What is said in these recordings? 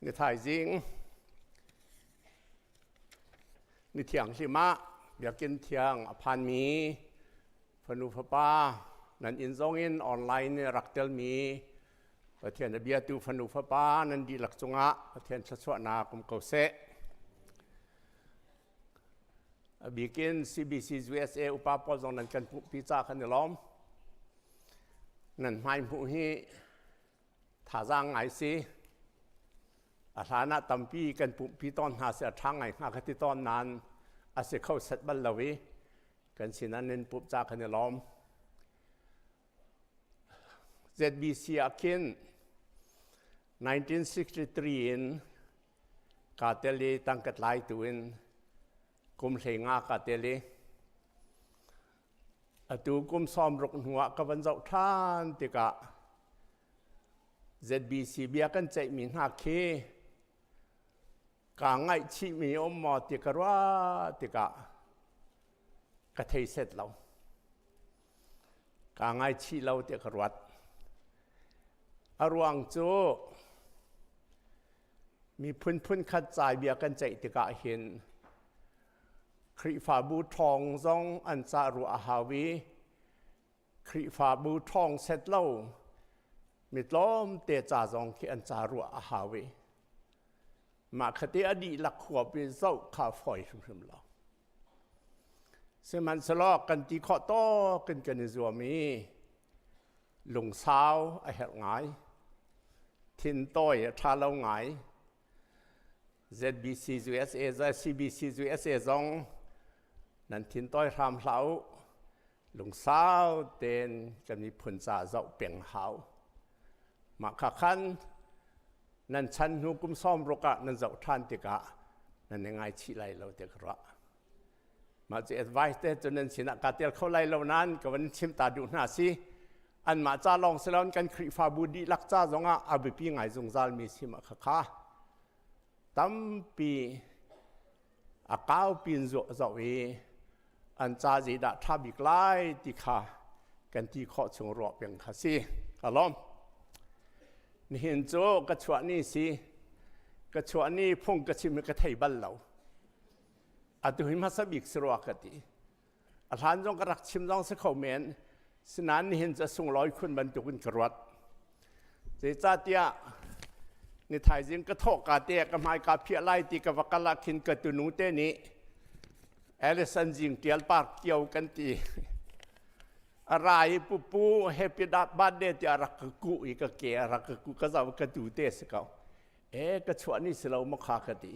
Ni thaizing ni thianghlim ah biakinn thiang a phanmi fanu fapa nan inn zong in online in rak telmi Pathian a biatu fanu fapa nan dihlak cungah Pathian thluachuahnak um ko seh. A bikin CBC USA upa pawl zong nan kan pumhpi ca kan i lawm. Nan hmai hmuh hi thazaang ngai si. A hlan ah tampi kan pumhpi tawn hna si a ṭha ngai hnga ka ti tawn nain a si kho set bal lo i kan sinah nan pumh ca kan i lawm. ZBC ah khin 1963 in kaa tel i tangka tlaitu in kum 15 kaa tel i atu kum 60 hnuah ka van zoh ṭhan tikah ZBC bia kan ceihmi hna khi kaa ngaihchihmi um maw ti ka ruah tikah ka thei set lo. Kaa ngaichih lo tiah ka ruat. A ruang cu miphun phunkhat cai bia kan ceih tikah hin Khrihfabu ṭhawng zong an cah ruah a hau i Khrihfabu ṭhawng set lo mi tlawmte ca zong khi an ca ruah a hau i mah khati a dihlak huap i zoh kha fawi hrimhrim lo. Sihmanhsehlaw kan ti khawh tawk in kan i zuam i lungsau a herh ngai. Thintawi a ṭha lo ngai. ZBC USA, CBC USA zong nan thintawi hram hlah u. Lungsau tein kan miphun ca zoh peng hau. Mah kha khan nan chan hnu kum 60 ah nan zoh ṭhan tikah nan i ngaichih lai lo ti ka ruah. Mah cu advice te cu nan sinah kaa tel kho lai lo nain ka van chim ta duh hna si. Anmah ca lawng si loin kan Khrihfabu dihlak ca zongah a biapi ngai zungzal mi si mah khakha. Tampi a kau pin zoh i an ca zeidah ṭha bik lai ti kha kan ti khawh chung ruah peng kha si. Ka lawm. Nihin cu ka chuah ni si. Ka chuah ni phung ka chim i ka thei bal lo. Atu hi hmasa bik si rua ka ti. A hlan zong ka rak chim zong si kho men. Sinain nihin cu a sunglawi khun bantukin ka ruat. Zeicahtiah ni thaizing ka thawh ka te ka hmai ka phiah lai ti ka va kal ah khin ka tunu te nih Alison Jing Tial Park kio kan ti. A ra i pupu happy birthday tiah rak ka kuh i ka ke a rak ka kuh ka zau ka tu te si ko. E ka chuah ni si lo ma kha ka ti.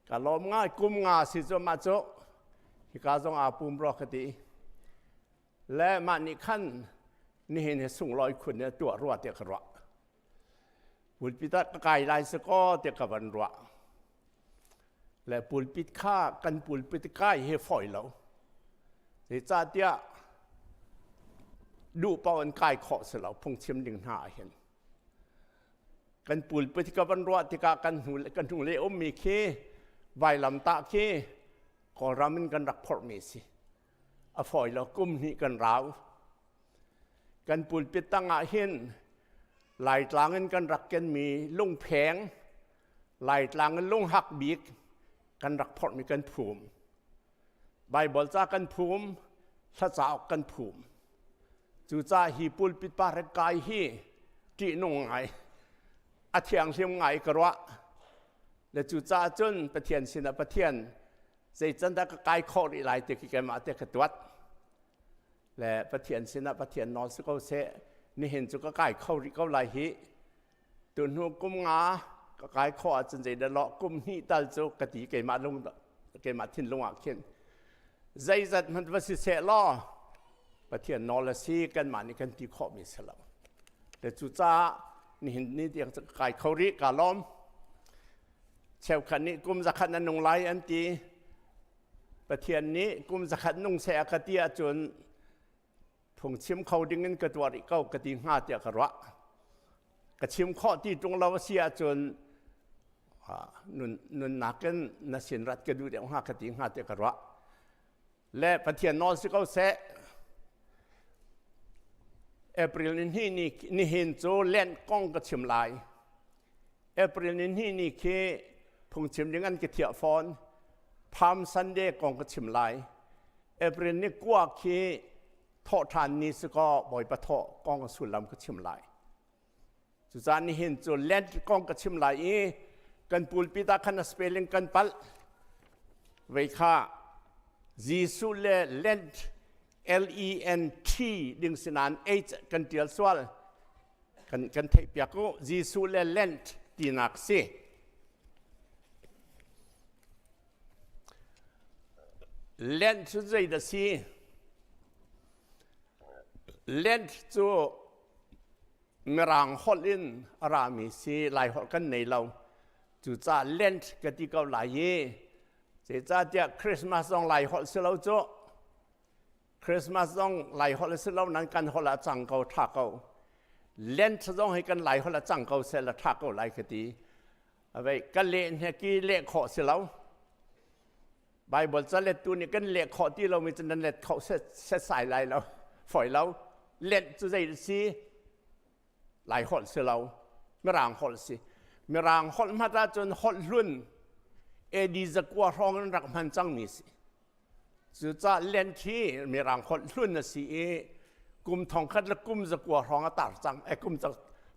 Ka lawm ngai kum nga si cu mah cu hika zong aa pum rua ka ti. Le mah nih khan nihin hi sunglawi khun in tuah rua tiah ka ruah. Pulpit ah ka kai lai si kaw tiah ka van ruah. Le pulpit kha kan pulpit kai hi fawi lo. Zeicahtiah duh paoh in kai khawh si lo phungchim ding hna ah hin. Kan pulpit ka van ruah tikah kan hnu kan hnulei ummi khi vailamtah khi Kawlram in kan rak phorhmi si. A fawi lo kum hnih kan rau. Kan pulpit tangah hin Laitlang in kan rak kenmi lungpheng, Laitlang in lunghak bik kan rak phorhmi kan phum. Baibal ca kan phum, hla cauk kan phum. Cucaah hi pulpit pa rek kai hi ṭihnung ngai, a thianghlim ngai ka ruah. Le cucaah cun Pathian sinah Pathian zei can dah ka kai khawh rih lai ti khi keimah te ka tuat. Le Pathian sinah Pathian nawl si ko seh, nihin cu ka kai kho rih ko lai hi. Tuhnu kum nga ka kai khawh ahcun zeidah lawh kum hnih tal cu ka ti keimah lung keimah thinlung ah khin zeizat hmanh va si seh law Pathian nawl a si kanmah nih kan ti khawhmi si lo. Le cucaah nihin ni tiang cu ka kai kho rih ka lawm. Cheukhat nih kum zakhat na nung lai an ti. Pathian nih kum zakhat nung seh a ka ti ahcun phungchim kho ding in ka tuah rih ko ka ti hnga tiah ka ruah. Ka chim khawh ti ṭung lo a si ahcun nun nunnak in na sin rat ka duh deuh hnga ka ti hnga tiah ka ruah. Le Pathian nawl si ko seh. April ni hnih ni nihin cu Lent kong ka chim lai. April ni hnih ni khi phungchim ding an ka thiah fawn. Palm Sunday kong ka chim lai. April ni kua khi thawhṭhan ni si kaw Bawipa thawh kong sullam ka chim lai. Cucaah nihin cu Lent kong ka chim lai i kan pulpit ah khan a spelling kan palh. Vei kha Jesuh le Lent L-E-N-T ding si nain H kan ṭial sual. Kan, kan theih piak u. Jesuh le Lent tinak si. Lent cu zeidah si? Lent cu Mirang holh in a rami si Lai holh kan nei lo. Cucaah Lent ka ti ko lai i zeicahtiah Christmas zong Lai holh si lo cu. Christmas zong Lai holh si lo nan kan holh ah cang ko tha ko. Lent zong hi kan Lai holh ah cang ko seh la tha ko lai ka ti. Avei ka leh hne ki leh khawh si lo. Bible ca lettu nih kan leh khawh ti lomi cu nan let kho setsai lai lo foi lo let cu zei si lai holh si lo mirang holh si mirang holh hmat ahcun holh hlun AD zakua hrawng in rak hman cangmi si cucah lent hi mirang holh hlun a si i kum thongkhat le kum zakua hrawng a tar cang eh kum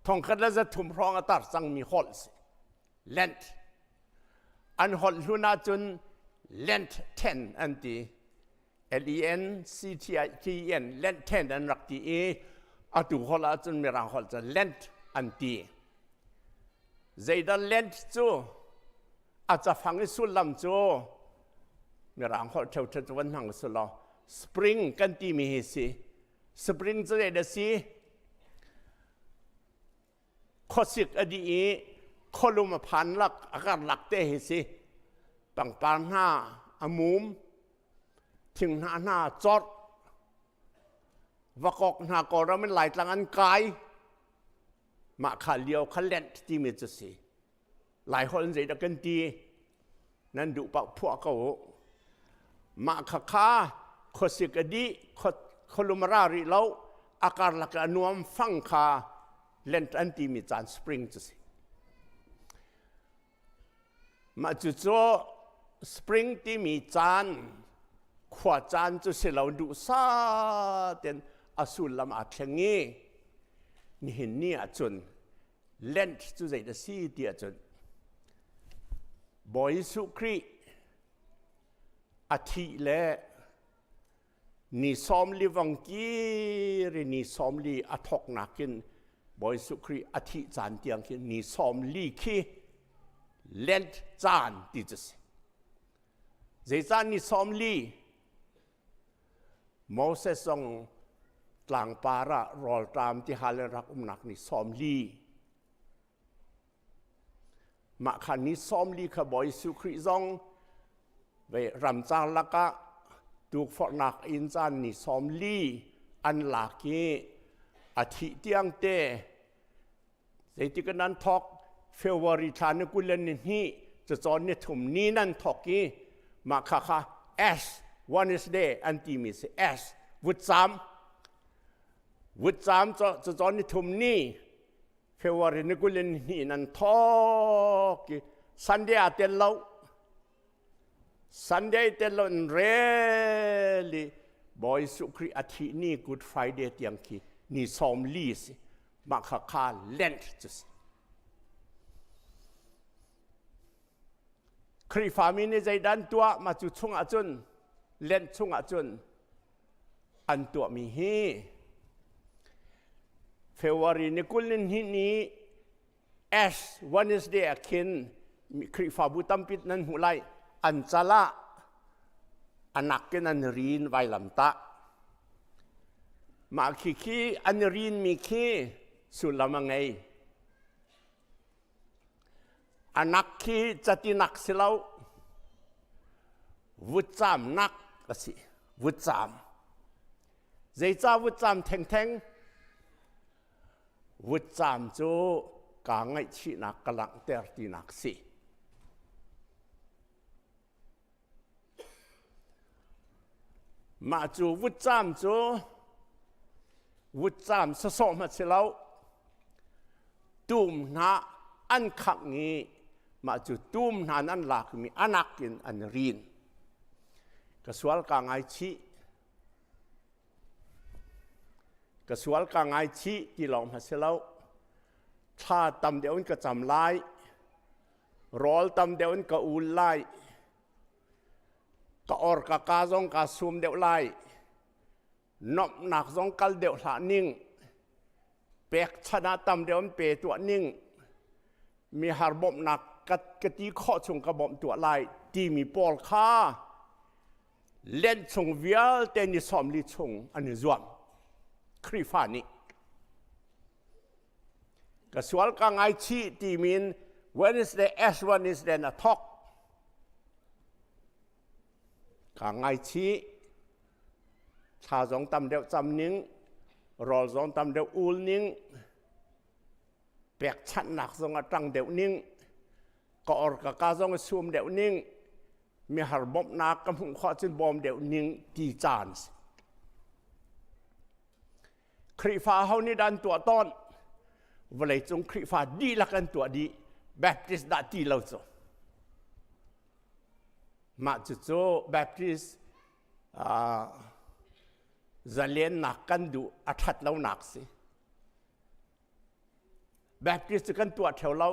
thongkhat le zathum hrawng a tar cangmi holh si lent An holh hlun ahcun Lent ten an ti. L-E-N-C-T-E-N, Lent ten an rak ti i atu holh ahcun Mirang holh cu Lent an ti. Zeidah Lent cu a cafang i sullam cu Mirang holh ṭheuṭheu cu van hmang usih law spring kan timi hi si. Spring cu zeidah si? Khuasik a dih i khualum a phan lak a karlak te hi si. Pangpar hna a mum, thinghnah hna corh, vakok hna Kawlram in Laitlang an kai. Mah kha lio kha Lent timi cu si. Laiholh in zeidah kan ti? Nan duh paoh phuah ko u. Mah kha kha khuasik a dih, khualum a ra rih lo, a karlak a nuam fang kha Lent an timi caan spring cu si. Mah cucu spring timi caan khua caan cu si lo duhsah tein a sullam aa thleng i nihin ni ahcun Lent cu zei a si ti ahcun Bawi Jesuh Khrih a thih le ni sawmli vang kir i ni sawmli a thawknak in Bawi Jesuh Khrih a thih caan tiang khi ni sawmli khi Lent caan ti cu si. Zeicah ni sawmli Moses zong tlangpar ah rawlṭam tihal in rak umnak ni 40. Mah kha ni 40 kha Bawi Jesuh Khrih zong ve ramcar lakah tukforhnak inn caan ni 40 an lak i a thih tiang te Zeitik nan thawk February thla ni 22 cacawn ni thum ni nan thawk i mah kha kha Ash Wednesday an timi si Ash vutcaam vutcaam cacawn ni thum ni February ni 22 nan thawk i Sunday aa tel lo Sunday tel lo in rel i Bawi Jesuh Khrih a thih ni Good Friday tiang khi ni 40 si mah kha kha Lent cu si. Khrihfami nih zeidah an tuah mah cu chungah cun Lent chungah cun an tuahmi hi February ni 22 ni Ash Wednesday ah khin Khrihfabu tampi nan hmuh lai an cal ah anak in an rin vailamtah mah khi khi an rin mi khi sullam a ngei anak khi catinak si lo vutcaam nak a si vutcaam zeicah vutcaam thengtheng Vutcaam cu kaa ngaihchihnak ka langhter tinak si. Mah cu vutcaam cu vutcaam sawsawh hmanh si lo. Tum hnah. an khangh i mah cu tum hna an lakmi anak in an rin. Ka sual ka ngaichih. Ka sual ka ngaichih ti lawng hna si lo. Thla tam deuh in ka cam lai. Rawl tam deuh in ka ul lai. Ka or ka ka zong ka sum deuh lai. Nomhnak zong kal deuh hlah ning. Pekchanh ah tam deuh in pe tuah ning. Mi har bawmhnak ka, ka ti khawh chung ka bawmh tuah lai timi pawl kha Lent chung vialte ni 40 chung an i zuam. Khrihfa nih ka sual ka ngaichih timin Wednesday Ash Wednesday na thok. Ka ngaichih thla zong tam deuh cam ning, rawl zong tam deuh ul ning, pekchanhnak zong a ṭang deuh ning, ka or ka ka zong a sum deuh ning, mihar bawmhnak ka hmuh khawh cun bawm deuh ning ti caan si. Khrihfa ho nih dah an tuah tawn? Vawleicung Khrihfa dihlak an tuah dih. Baptist dah ti lo cu. Mah cucu Baptist uh, zalennak kan duh a ṭhat lonak si. Baptist cu kan tuah theo lo.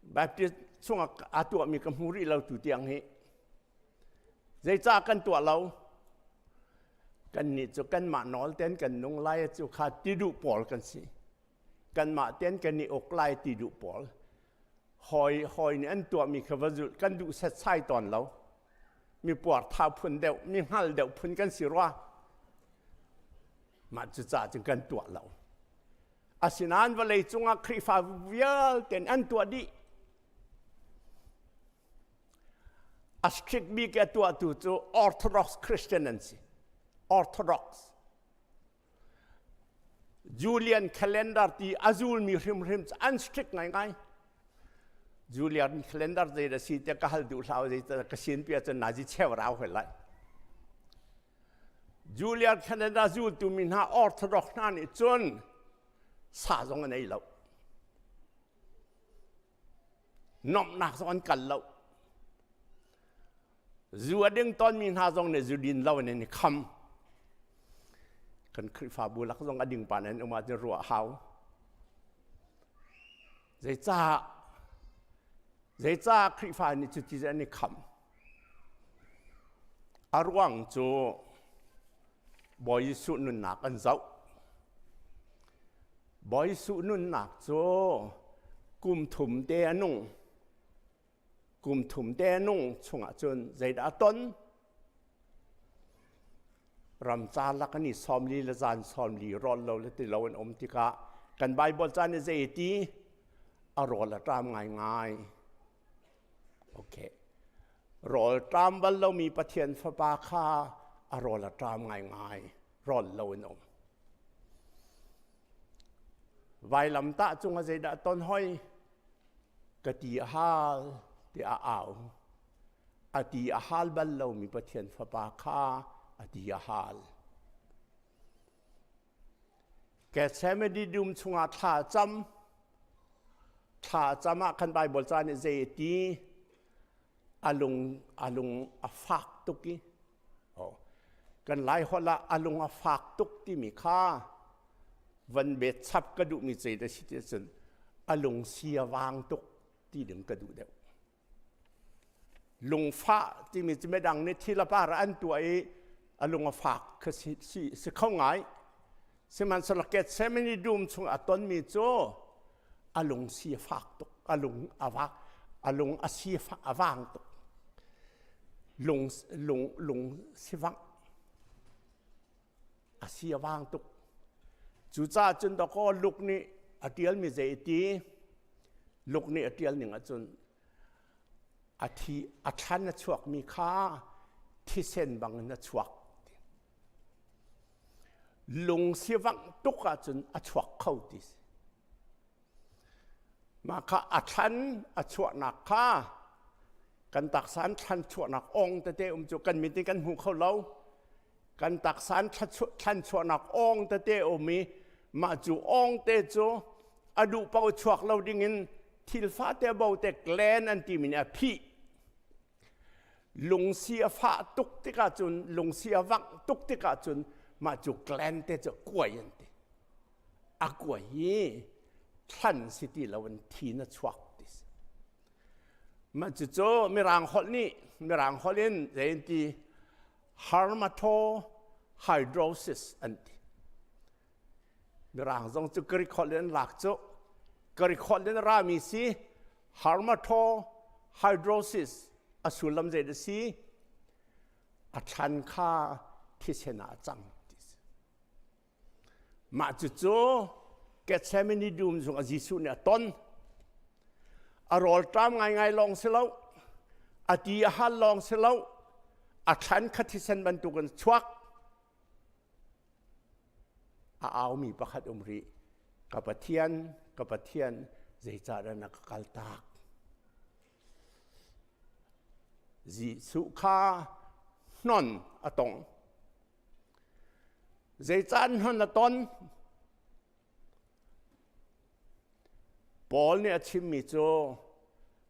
Baptist chungah aa tuahmi ka hmu rih lo tu tiang hi. Zeicah kan tuah lo? Kannih cu kanmah nawl ten kan nung lai cu kha ti duh pawl kan si. Kanmah ten kan i uk lai ti duh pawl. Hawi hawi nih an tuahmi kha va zulh kan duh setsai tawn lo. Mi puarthau phun deuh, mi hngal deuh phun kan si rua. Mah cucaah cun kan tuah lo. Asinain vawlei cungah Khrihfa vialte an tuah dih. A strict bik a tuahtu cu Orthodox Christian an si. Orthodox. Julian calendar ti a zulmi hrimhrim cu an strict ngaingai. Julian calendar zei da si te ka hal duh hlah zei ka sin pi ahcun nazi cheu rau hoi lai. Julian calendar zultu mi hna Orthodox hna nih cun sa zong an ei lo. Nomhnak zong an kal lo. Zu a ding tawnmi hna zong nih zu din lo in an i kham. Kan Khrihfabu lak zong a ding pa nan um ahcun ruah hau. Zeicah zeicah Khrihfa nih cuti an i kham? A ruang cu Bawi Jesuh nunnak an zoh. Bawi Jesuh nunnak cu kum thum te a nung. Kum thum te a nung chungah cun zeidah a ton? Ramca lak an i 40 le zan 40 rawl lo le ti lo an um tikah kan Baibal ca nih zei ti? A rawl a ṭam ngaingai. Okay. Rawl ṭam bal lomi Pathian Fapa kha a rawl a ṭam ngaingai. Rawl lo in um. Vailamtah cungah zeidah ton hoi? Ka ti a hal tiah a au. A ti a hal bal lomi Pathian Fapa kha a ti a hal. Gethsemane dum chungah thla a cam. Thla a cam ah khan Baibal ca nih zei a ti? A lung a lung a fak tuk i oh, kan Lai holh ah a lung a fak tuk timi kha van bet chap ka duhmi zei da si ti cun a lung si a vang tuk ti ding ka duh deuh. Lungfah timi cu midang nih thil a par an tuah i a lung a fak kha si, si, si kho ngai. Sihmanhsehlaw Gethsemane dum chung a tonmi cu a lung si a fak tuk, a lung a vak, a lung a si a vang tuk. Lung lung lung sivangh a si a vang tuk. Cucaah cun dawkaw Luke nih a ṭialmi zei ti Luke nih a ṭial ning ahcun a thi a thlan a chuakmi kha thisen bangin a chuak. Lung sivangh tuk ahcun a chuak kho ti si. Mah kha a thlan a chuahnak kha kan taksa an thlan chuahnak ong tete um cu kan mit in kan hmu kho lo. Kan taksa an thlan chuahnak ong tete um i mah cu ong te cu a duh paoh chuak lo dingin. Thil fate bo te gland an timi nih a phih. Lungsi a fah tuk tikah cun lungsi a vangh tuk tikah cun mah cu gland te cu kuai an ti. A kuai i thlan si ti lo in thi na chuak ti si. Mah cucu Mirang holh nih Mirang holh in zei an ti hermatohydrosis an ti. Mirang zong cu Greek holh in an lak cu Greek holh in a rami si hermatohydrosis a sullam zei dah si a thlan kha thisen ah a cang ti si. Mah cucu Gethsemane dum zung ah Jesuh nih a ton. A rawlṭam ngaingai lawng si lo, a ti a hal lawng si lo, a thlan kha thisen bantukin chuak. A aumi pakhat um rih. Ka Pathian, ka Pathian, zeicahdah na ka kaltak? Jesuh kha hnon a tong. Zeicah hnon a ton? Paul nih a chimmi cu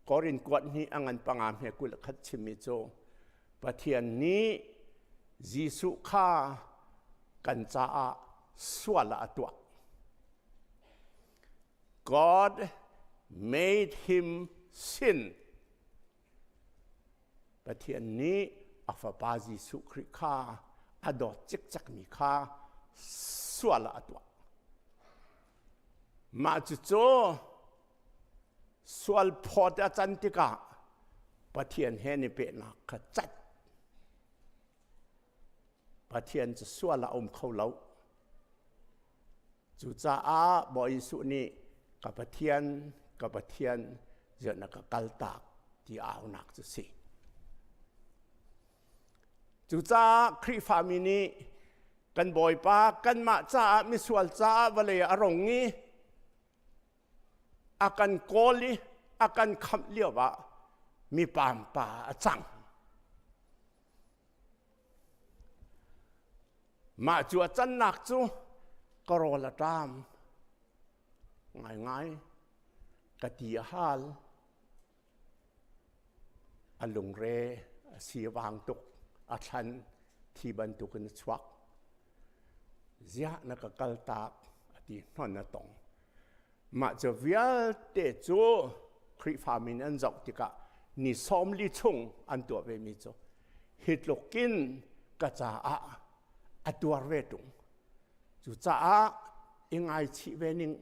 Korin kuat hnih a ngan panga hme 21 chimmi cu Pathian nih Jesuh kha kan caah sual ah a tuah. God made him sin. Pathian nih a fapa Jesuh Khrih kha a dawt cikcekmi kha sual ah a tuah. Mah cucu sual phawt a can tikah Pathian he ni pehnak kha cat. Pathian cu sual ah a um kho lo. Cucaah Bawi Jesuh nih ka Pathian, ka Pathian, ziah na ka kaltak ti aunak cu si. Cucaah Khrihfami nih kan Bawipa kanmah caah misual caah vawlei ah a rong i a kan kawl i a kan khamh lio ah mipampa a cang. Mah cu a cannak cu ka rawl a ṭam ngaingai ka ti a hal a lungre a si vang tuk a thlan thi bantukin a chuak ziah na ka kaltak a ti hnon a tong Mah cu vialte cu Khrihfa min an zoh tikah ni 40 chung an tuah vemi cu hi tluk in ka caah a tuar ve ṭung. Cucaah i ngaichih ve ning,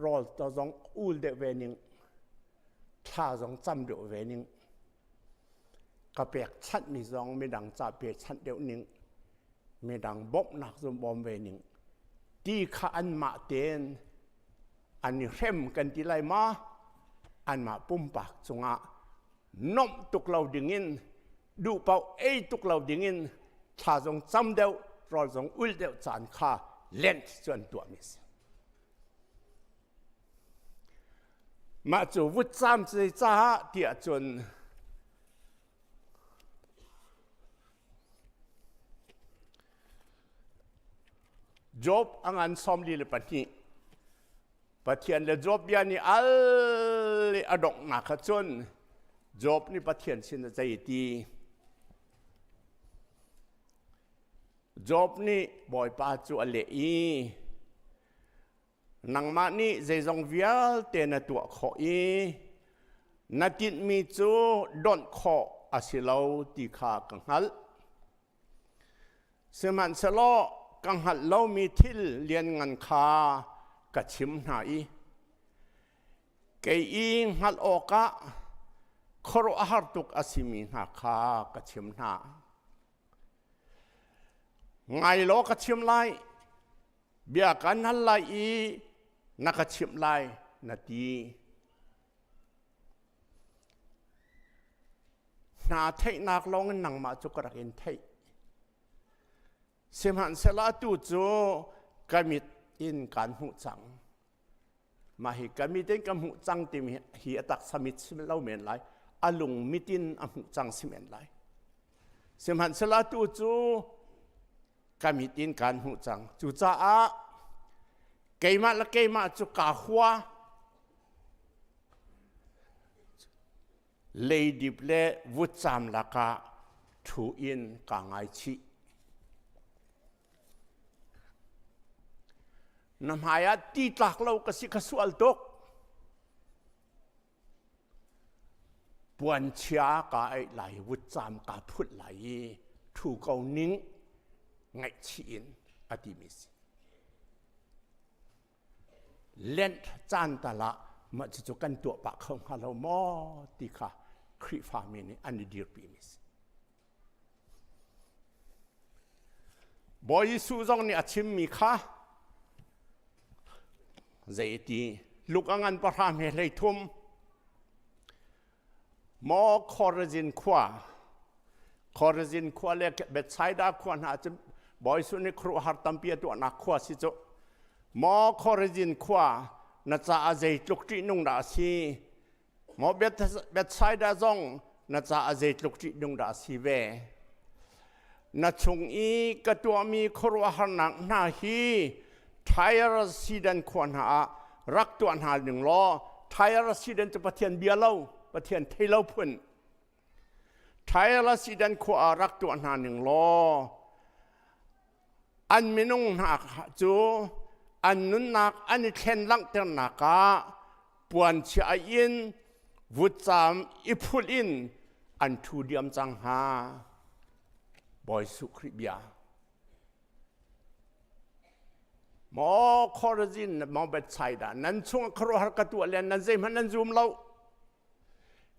rawl to zong ul deuh ve ning, thla zong cam deuh ve ning, ka pekchanhmi zong midang ca pechanh deuh ning midang bawmhnak zong bawm ve ning ti kha anmah tein an i hrem kan ti lai ma anmah pumpak cungah nomh tuk lo dingin duh paoh ei tuk lo dingin thla zong cam deuh rawl zong ul deuh caan kha Lent cu an tuahmi a si. Mah cu vutcam caah tiah cun Job a ngan 42 Pathian le Job bia nih al i a donghnak kha cun Job nih Pathian sin a zei ti Job nih Bawipa cu a leh i Nangmah nih zeizong vialte na tuah khawh i na tinhmi cu donh khawh a si lo ti kha ka hngalh. Sihmanhsehlaw ka hngalh lomi thil lianngan kha ka chim hna i kei i hngalh awkah khuaruahhar tuk a simi hna kha ka chim hna. Ngai law ka chim lai, bia kan hal lai i na ka chimh lai na ti. Hna theihnak lawng in nangmah cu ka rak in theih. Sihmanhsehlaw atu cu ka mit in kaan hmuh cang. Mah hi ka mit in ka hmuh cang timi hi a taksa mit si lo men lai, a lung mit in a hmuh cang si men lai. Sihmanhsehlaw atu cu ka mit in kaan hmuh cang. Cucaah Keimah le keimah cu kaa hua. Leidip le vutcam lakah ṭhu in kaa ngaichih. Na hmai ah ti tlak lo ka si kha sual tuk. Puanchia kaa aih lai, vutcam kaa phulh lai i ṭhu ko ning ngaihchih in a timi si. Lent caan tal ah mah cucu kan tuah pah kho hnga lo maw ti kha Khrihfami nih an i dirpi mi si. Bawi Jesuh zong nih a chimmi kha zeiti luk a ngan pahra hme hlei thum maw Khorazin khua Khorazin khua le Bethsaida khua hna cu Bawi Jesuh nih khuaruahhar tampi a tuahnak khua si cu maw Khorazin khua na caah zeitluk ṭihnung dah a si Maw Bethsaida zong na caah zeitluk ṭihnung dah a si ve. Na chung i ka tuahmi khuaruahharnak hna hi Tyre Sidon khua hna ah rak tuah hna ning law Tyre Sidon cu Pathian bia lo, Pathian thei lo phun. Tyre Sidon khua ah rak tuah hna ning law an minung hna cu an nunnak an i thlen langhternak ah puanchia in vutcam i phulh in an ṭhu diam cang hnga. Bawi Jesuh Khrih bia. Maw Khorazin, maw Bethsaida, nan chung khuaruahhar ka tuah le nan zeihmanh nan zum lo.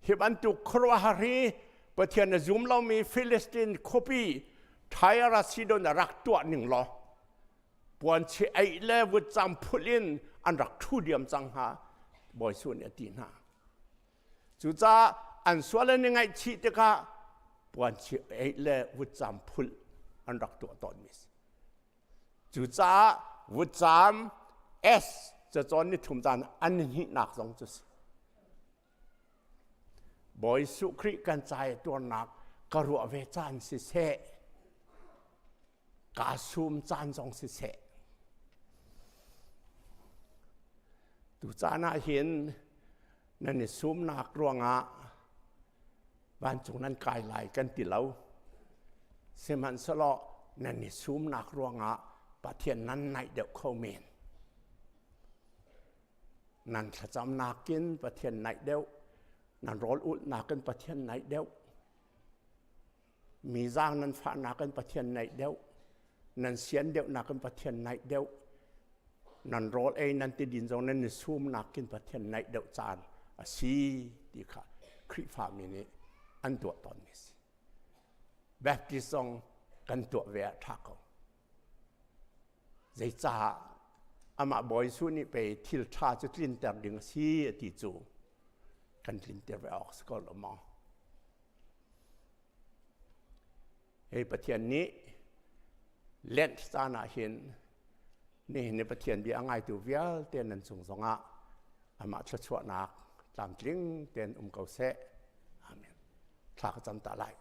Hi bantuk khuaruahhar hi Pathian a zum lomi Philistine khuapi Tyre Sidon a rak tuah ning law puanchi eih le vutcam phulh in an rak ṭhu diam cang hnga Bawi Jesuh nih a ti hna. Cucaah an sual an i ngaihchih tikah puanchi eih le vutcam phulh an rak tuah tawnmi a si. Cucaah vutcam S cacawn ni thum caan an hnihnak zong cu si. Bawi Jesuh Khrih kan ca i tuarnak ka ruah ve caan siseh, kaa sum caan zong siseh. Tu caan ah hin nan i sumnak ruangah vancung nan kai lai kan ti lo. Sihmanhsehlaw nan i sumnak ruangah Pathian nan naih deuh kho men. Nan thlacamnak in Pathian naih deuh, nan rawl ulhnak in Pathian naih deuh, mi zaang nan fahnak in Pathian naih deuh, nan sian deuhnak in Pathian naih deuh, nan rawl ei nan tidin zong nan i sumnak in Pathian naih deuh caan a si ti kha Khrihfami nih an tuah tawnmi a si. Baptist zong kan tuah ve ah ṭha ko. Zeicah amah Bawi Jesuh nih pei thil ṭha cu tlinter ding a si a ti cu kan tlinter ve awk si ko lo maw? Hei Pathian nih Lent caan ah hin nihin ni Pathian bia a ngaitu vialte nan cung zongah amah thluachuahnak tlamtling tein um ko seh. Amen. Thla ka cam ta lai.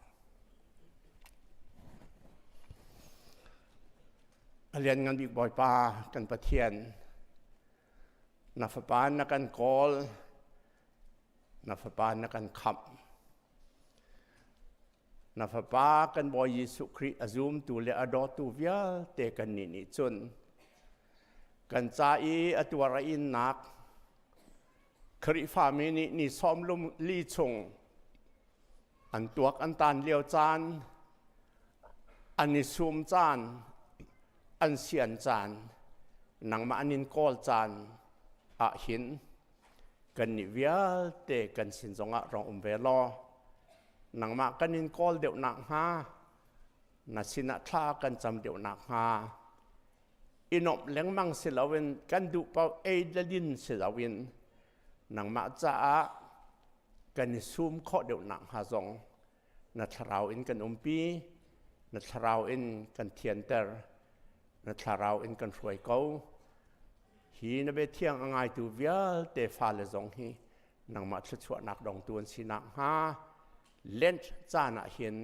A lianngan bik Bawipa kan Pathian, na fapa na kan kawl, na fapa na kan khamh. Na fapa kan Bawi Jesuh Khrih a zumtu le a dawtu vialte kannih nih cun kan ca i a tuar a innak Khrihfami nih ni sawm lum li chung an tuak an tan lio caan an i sum caan an sian caan nangmah an in kawl caan ah hin kannih vialte kan sin zongah rong um ve law nangmah kan in kawl deuh nakhnga na sinah thla kan cam deuh nakhnga i nuamh lengmang si loin kan duh paoh ei le din si loin nangmah caah kan i sum khawh deuh nakhnga zong na thlarau in kan umpi na thlarau in kan thianter na thlarau in kan hruai ko hi na bia thiang a ngaitu vialte fale zong hi nangmah thluachuahnak dongtu an si nakhnga Lent caan ah hin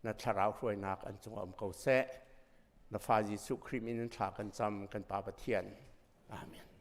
na thlarau hruainak an cungah um ko seh. Na fa Jesuh Khrih min in thla kan cam kan Pa Pathian. Amen.